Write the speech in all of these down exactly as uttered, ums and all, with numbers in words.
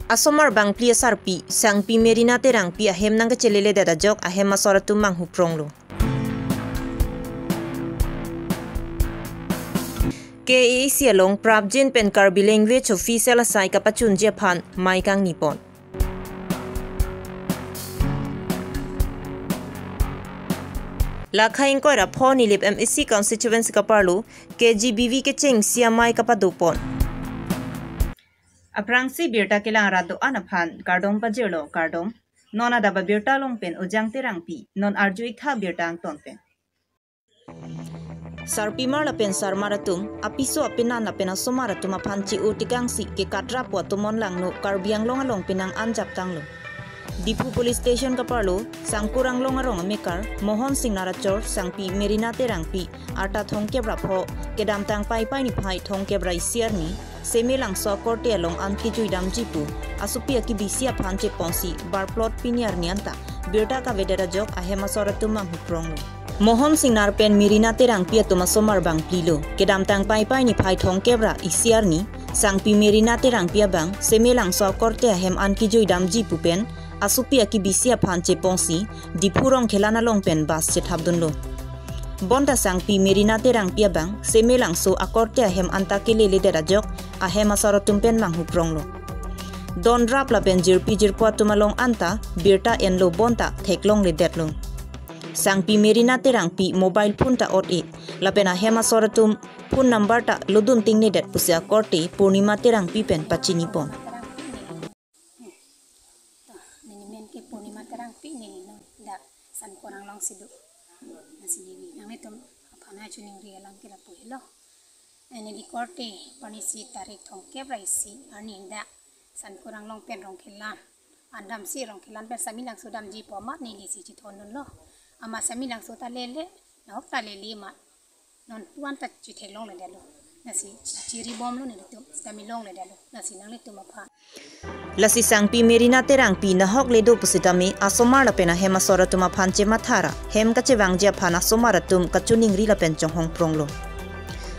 Asomar bangphli asarpi, Sangpi Merina Terangpi ahem nangkacheleledet ajok ahem asor atum manghupronglo. K A A C along Prabjin pen Karbi Language Official asai kapachunji aphan mei kangnipon. Lakhai ingkoi ra pho Nilip M A C constituency kaparlo K G B V kechengsi amei kapadopon. Aphrangsi birta kelang arat do-an aphan kardom pajirlo, kardom. Non adap abirta along pen Ojang Terangpi, non arju-ik tha birta angton pen. Sarpimar lapen sarmar atum, apiso apinan lapen asomar atum aphan che-o tekangsi kekatrap pu atomon langno Karbi Anglong along penang anjap tanglo. Diphu Police Station kaparlo, Sangkur Anglong arong amekar, Mohon Singnar achor, Sangpi Merina Terangpi, arta thomkep ra pho, kedamtang Paipai niphai thomkep ra isi arni, Seme Langso akorte along an kejui damji pu asopi akibisi aphan cheponsi barplot pini arni anta birta kavedet ajok ahem asor atum manghupronglo. Mohon Singnar pen Merina Terangpi atum asomar bangphli lo. Kedamtang Paipai niphai thomkep ra isi arni, Sangpi Merina Terangpi abang Seme Langso akorte ahem an kejui damji pu pen asopi akibisi aphan cheponsi Diphu Rongkhelan along pen bus chethapdunlo. Bonta Sangpi Merina Terangpi abang Seme Langso akorte ahem anta keleledet ajok ahem asor atum pen manghupronglo. Donrap lapen jirpi jirpo atum along anta birta enlo bonta theklongledetlo. Sangpi Merina Terangpi mobile phone ta ot-e, lapen ahem asor atum phone number ta lodun tingnedet pusi akorte Purnima Terangpi pen pachinipon. To, neli men ke Purnima Terangpi, neli non dak Sangkur Anglong si do. Lasi neli nanglitum aphan nangchiningri alam ke lapu helo. Eh, neli korte arnisi tarik thomkep ra isi arni dak Sangkur Anglong pen Rongkhelan an damsi, Rongkhelan pen Seme Langso damji pu amat nelisi chethondunlo. Amat Seme Langso ta lele, nahok ta lele amat. Non puan ta chetheklongledetlo. Lasi che-, chiribomlo nelitum, sitame longledetlo. Lasi nanglitum aphan. Lasi Sangpi Merina Terangpi nahok le do pusitame asomar lapen ahem asor atum aphan chemathara hem kachevangji aphan asomar atum kachiningri lapen chonghongpronglo.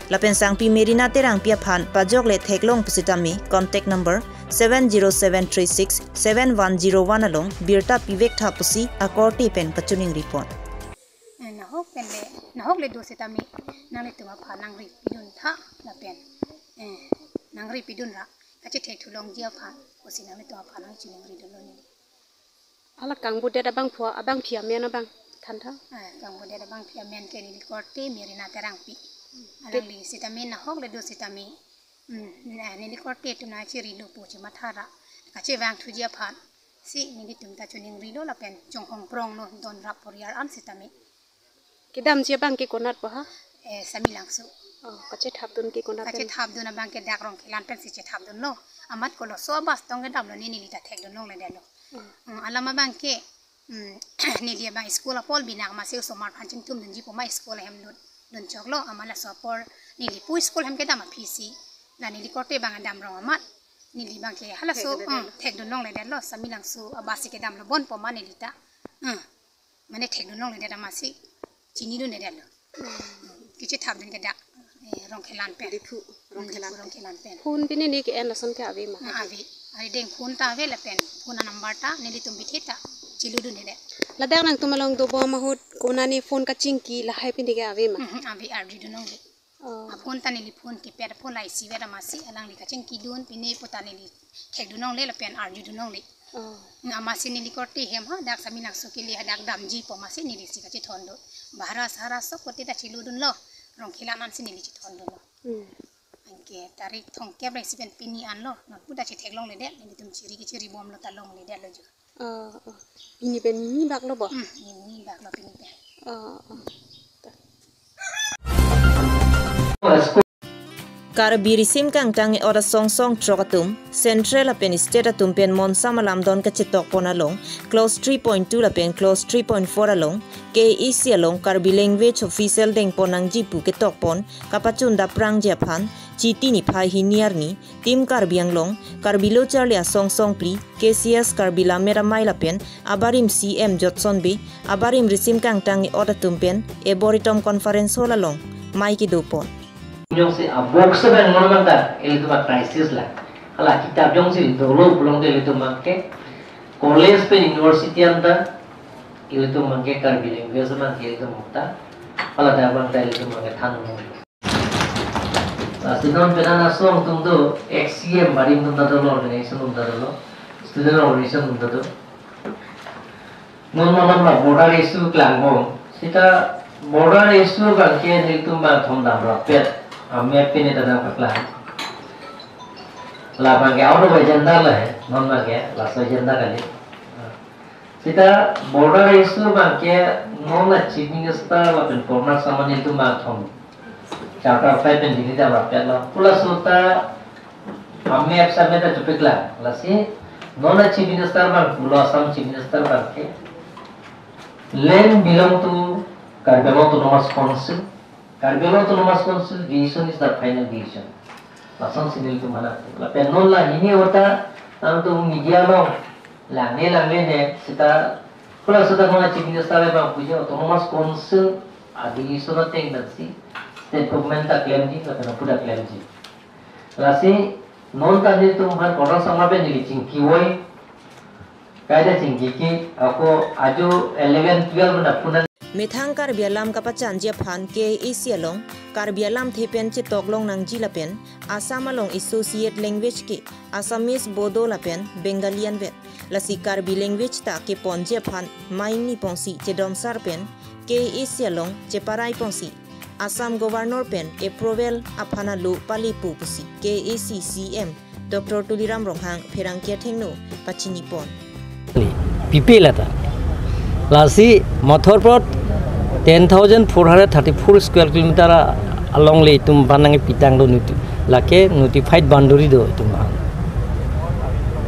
Lapen Sangpi Merina Terangpi aphan pajok le theklong pusitame contact number seven zero seven three six seven one zero one along birta pivek tha pusi akorte pen kachiningripon. Eh, nahok pen le, nahok le do sitame nanglitum aphan nangri pidun tha lapen, eh, nangri pidun ra kachethek thulongji aphan pusi nanglitum aphan nangchiningridunlo neli. Hala kangbudet abangphu, abangpi amen abang thantha? Ah, kangbudet abangpi amen ke neli korte Merina Terangpi. Alangli sitame nahok le do sitame, mm, na, neli korte atum nangchirilo pu chemathara kachevang thuji aphan si nelitum ta chiningrilo lapen chonghongpronglo donrap poriyal an sitame. Kedamji abang ke konat po ha? Eh, Seme Langso. Oh, kachethapdun ke konat pen? Kachethapdun abang ke dak Rongkhelan pensi chethapdunlo. Amat koloso a-bus tong kedamlo ne neli ta thekdunlongledetlo. Hmm. Hmm, alam abang ke, hmm, neli abang school apor binak amatsi osomar aphan chingthumdunji pu amat school ahem lut dunchoklo, amat laso apor neli pu school ahem kedam aphisi. La neli korte abang damrong amat neli abang ke halaso, thekdunlongledetlo. Hmm, thekdunlongledetlo, Seme Langso a-bus si kedamlo bon pu amat neli ta. Hmm. Mane thekdunlongledet amatsi chinidunledetlo. Hmm. Kachethapdun ke dak, eh, Rongkhelan pen. Diphu, hmm, Rongkhelan Diphu pen. Rongkhelan pen. Phone pine ne ke-en lason ke ave ma? Ah, ave. Arideng phone ta ave lapen phone a-number ta nelitum bithe ta cheludunledet. Ladak nangtum along dobom ahut konane phone kachingki lahai pine ke ave ma? Mhm, ave, arjudunlongle. Oh. A-phone ta neli phone kipad phone la isivet amatsi alangli kachingkidun pine pu ta neli thekdunlongle lapen arjudunlongle. Oh. Nga amatsi neli korte ahem ha dak Seme Langso kele hadak damji pu amatsi nelisi kachethondun. Bahara sahara sok korte ta cheludunlo. Rongkhelan ansi neli chethondunlo. Hmm. Anke tarik thomkep ra isi pen pini anlo. Non pu ta chetheklongledet, nelitum chiri kachiribomlo ta longledetlo jo. Oh, oh. Pini pen ni baklo bo? Hmm, ni, ni baklo pini pen. Oh, oh. Karbi risim kangtang e-ot asong song throk atum, Central lapen State atum pen monsam alamdon kachetokpon along, Clause three point two lapen Clause three point four along, K A A C along Karbi Language Official dengpon nangji pu ketokpon, kapachun daprangji aphan, Chiti niphai hini arni, Team Karbi Anglong, Karbi Lo Charli Asong Songphli, K C S Karbi Lammet Amei lapen abarim C M Jotson Bey, abarim risim kangtang e-ot atum pen, Arboretum Conference Hall along mei kedopon. Nyong si abok seven ngol mangkar, ilitum a-crisis la. Hala kitap jongsi dolo pulote ilitum abangke college pen university anta ilitum abangke Karbi language abangke ilitum ta hala ta abangta ilitum abangke than nang. Lasi non penang asong atum do, ex C M barim atum ta dolo, organization atum ta dolo, student organization atum ta do. Non malom la border issue klangbom. Seta border issue abangke nelitum bang thom dam rapet. Amep pine ta nangpaklang. La abangke out of agenda lo he. Non abangke laso agenda kali. Seta border issue abangke non la Chief Minister lapen former asam nelitum bang thom charter five pen Delhi dam rapet lo. Pu laso ta amep samep ta chepaklang. Lasi non la Chief Minister abang pulo, Assam Chief Minister abangke, land belong to Karbi Anglong Autonomous Council. Karbi Anglong Autonomous Council decision is the final decision. Lason si nelitum mana. Lapen non la hini ahut ta nangtum media along langne langne ne seta, pu laso ta non la Chief Minister abang puji Autonomous Council a-decision ateng pensi state government ta klemji, lapen aphuthak klemji. Lasi non ta nelitum aphan korang sama pen neli chingki voi. Kaita chingki ke ako ajo eleven twelve na punan. Methang Karbi alam kapachanji aphan K A A C along Karbi alamthe pen chetok long nangji lapen Assam along associate language ke Assamese, Bodo lapen Bengali anvet. Lasi Karbi language ta keponji aphan maini pongsi chedomsar pen K A A C along cheparai pongsi Assam Governor pen approval aphan alo pale pu pusi K A A C C M Doctor Tuliram Ronghang pherangke athengno pachini pon. Pipe lata. Lasi Mathurpot ten thousand four hundred thirty-four square kilometer a-, along le itum aphan nangkepitang do noti-, lake notified boundary do itum aphan.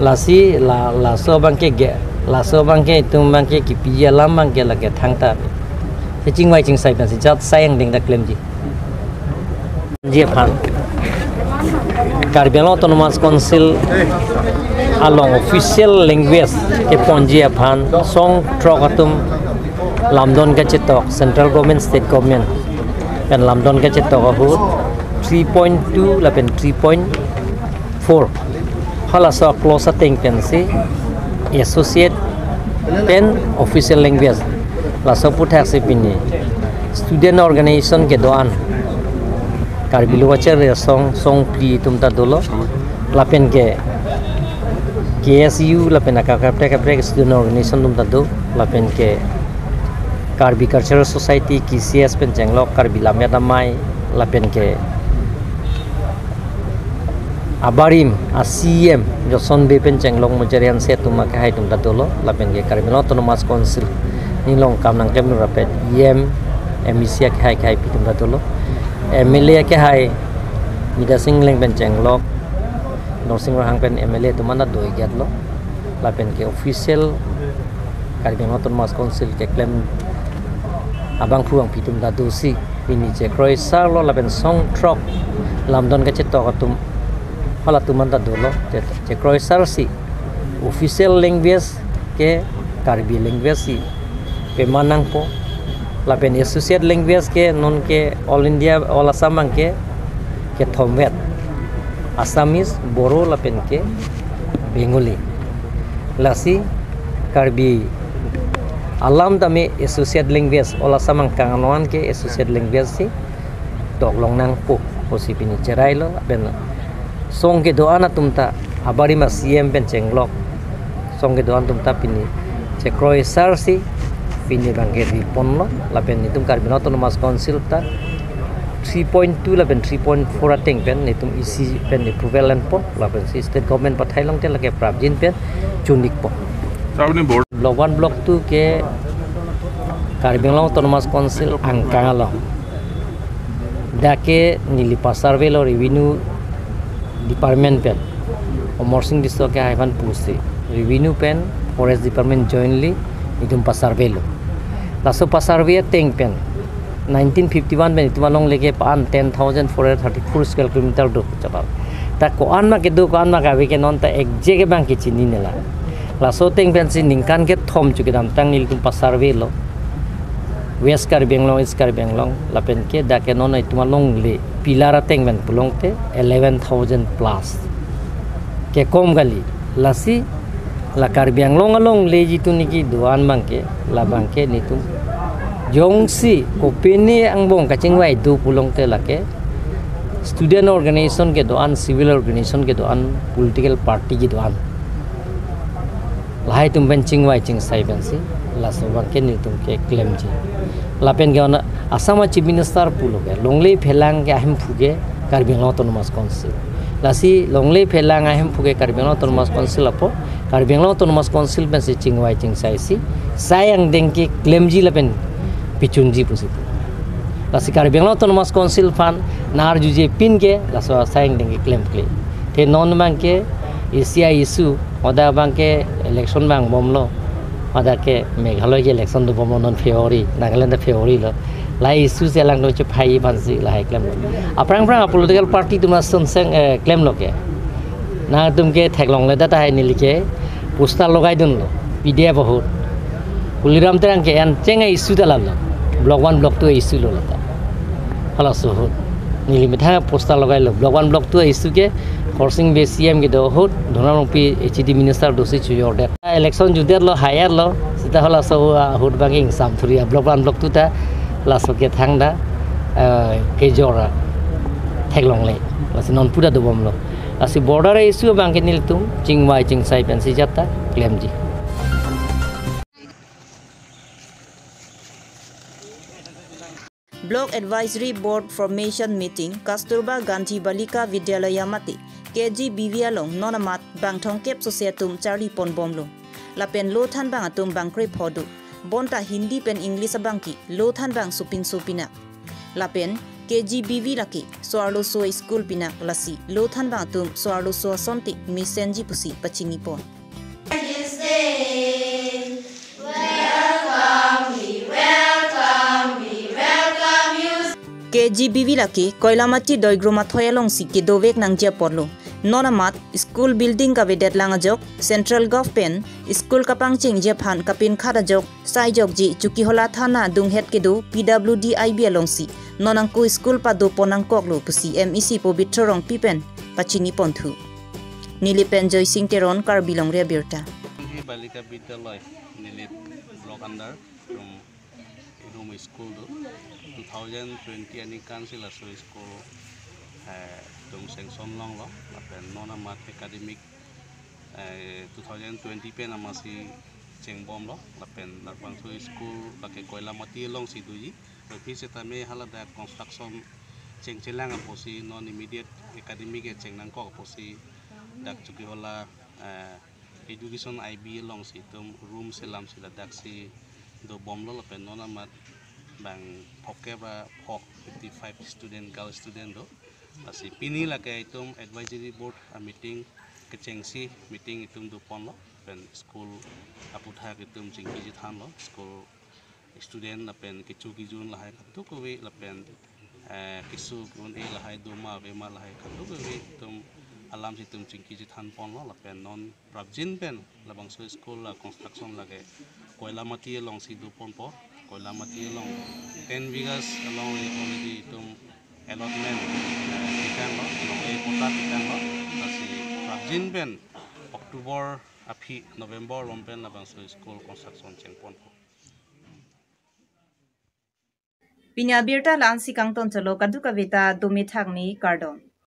Lasi la, laso abangke ge, laso abangke itum abangke kipiji alam abangke lake thangta. Kechingvai chingsai pensi jat sai angdeng ta klemji. Ji aphan. Karbi Anglong Autonomous Council along official language keponji aphan song throk atum lamdon kachetok, central government, state government pen lamdon kachetok ahut three point two lapen three point four. Halaso clause ateng pensi associate pen official language. Laso aphuthak si pini student organization kedo-an, Karbi Lo Kachari Asong, Song Phli atum ta dolo. Lapen ke K S U lapen akaprek kaprek student organization atum ta do. Lapen ke Karbi Cultural Society, K C S pen chenglok, Karbi Lammet Amei, lapen ke abarim a-C E M Johnson Bey pen chenglok Mujarian se atum akehai atum ta dolo, lapen ke Karbi Anglong Autonomous Council ning along kam nangklem rapet E M, M E C akehai akehai pi atum ta dolo, M L A akehai Bidya Sing Engleng pen chenglok Norsing Ronghang pen M L A atum anta do-ik lo, lapen ke official Karbi Anglong Autonomous Council keklem abangphu bangphi atum ta dosi pini chekroi sar lo lapen song throk lamdon kachetok atum halatum anta dolo, che-, chekroi sar si official language ke Karbi language si peman nangpo lapen associate language ke non ke All India, All Assam abangke kethom vet, Assamese, Boro lapen ke Bengali. Lasi Karbi alam tame associate language, All Assam angkang along an ke associate language si tok long nangpo pusi pini cherai lo, lapen song kedo-an atum ta abarim a-C E M pen chenglok song kedo-an atum ta pini chekroi sar si pini abangke ri ponlo, lapen netum Karbi Anglong Autonomous Council ta three point two lapen three point four ateng pen netum E C pen approval enpo, lapen si state government pathai longte lake prapjin pen chun-ikpo. Sabni board. Block one, block two ke Karbi Anglong Autonomous Council angkang along. Dak ke neli pa-survey lo revenue department pen, Amarsing Tisso akehai aphan pusi, revenue pen forest department jointly netum pa-survey lo. Laso pa-survey ateng pen nineteen fifty-one pen itum alongle ke pa-an ten thousand four hundred thirty-four square kilometer do chapal. Ta ko-an ma kedo, ko-an ma kave ke non ta exact abangke chininela. Laso ateng pensi ningkan kethom chu kedamtang nelitum pa-survey lo. West Karbi Anglong, East Karbi Anglong, lapen ke dak ke non itum alongle pillar ateng pen pulongte eleven thousand plus. kekom kali. Lasi la Karbi Anglong alongle jitu niki do-an abangke, labangke netum jongsi kopine angbong kachingvai do pulote lake student organization kedo-an, civil organization kedo-an, political party kedo-an, lahai atum pen chingvai chingsai pensi laso abangke netum keklemji. Lapen ke ona Assam Chief Minister pulo ke longle phelang ke ahemphu ke Karbi Anglong Autonomous Council. Lasi longle phelang ahemphu ke Karbi Anglong Autonomous Council apot, Karbi Anglong Autonomous Council pensi chingvai chingsaisi sai angdeng keklemji lapen pichunji pusi pu. Lasi Karbi Anglong Autonomous Council aphan nangarjuje pin ke laso sai angdeng keklem kle. Te non abangke isi a-issue, hadak abangke election abang bomlo. Hadak ke Meghalaya ke election dobomlo, non February, Nagaland ta February lo. Lahai issue si alangtum chephai aphansi lahai klemlo. Aphrang phrang a-political party atum ason seng, eh, klemlo ke. Nangtum ke theklongle ta tahai neli ke poster logaidunlo, P D F ahut. Tuliram Terang ke-en cheng a-issue ta lalo. Block one, block two issue lo lata. Halaso ahut neli methang poster logailo. Block one, block two issue ke Khorsing Bey C M kedo ahut, Dhonram Rongpi H E D minister dosi chojordet. Election jutdetlo, hairlo, seta halaso ahut abangke ingsam thuri a-block one, block two ta laso ke thangta, eh, kejor a theklongle. Lasi non puta dobomlo. Lasi border issue abangke nelitum chingvai chingsai pensi jat ta klemji. Block Advisory Board Formation Meeting, Kasturba Gandhi Balika Vidyalaya mate K G B V along non amat bang thomkep sose atum charli ponbomlo. Lapen lo thanbang atum bang krepho do. Bonta Hindi pen English abangke lo thanbang supin supinak. Lapen K G B V lake so-arloso school pinak, lasi lo thanbang atum so-arloso asonte mesenji pusi pachinipon. This day, welcome, we welcome, we welcome you. K G B V lake Koilamati Doigrum athoi alongsi kedovek nangji apotlo. Non amat school building kavedet lang ajok, Central Government school kapangchengji aphan kapinkhat ajok, saijokji Chokihola thana adunghet kedo P W D I B alongsi non angko school padopon nangkoklo pusi M A C Pobitro Rongpi pen pachinipon thu. Neli pen Joysing Teron, Karbi Longri Abirta. Hi Balika Vidyalaya, Nilip block under, from Irum school do. Two thousand twenty aningkan si laso school, eh, itum sanction longlo, lapen non amat academic, eh, two thousand twenty pen amatsi chengbomlo, lapen labangso school lake Koilamati alongsi doji. Aphi setame haladak construction chengchelang apotsi, non immediate academic ke chengnangkok apotsi dak Chokihola, eh, Education I B alongsi itum room selamsi ladaksi dobomlo, lapen non amat bang phokep ra phok, fifty-five student, girl student do. Lasi pini lake itum advisory board a-meeting kechengsi meeting itum doponlo, lapen school aputhak itum chingkiji thanlo, school student lapen kecho kejun lahai kadokave lapen, eh, keso un-e lahai doma avema lahai kadokave itum alamsi itum chingkiji thanponlo, lapen non prapjin pen labangso school a-construction lake Koilamati alongsi doponpo. Koilamati along ten bighas along already itum allotment, eh, pitanglo, along e patta pitanglo. Lasi prapjin pen October aphi November along pen labangso school construction chengponpo. Pini abirta la-ansi kangton cholo, kadokaveta dome thakme, kardom.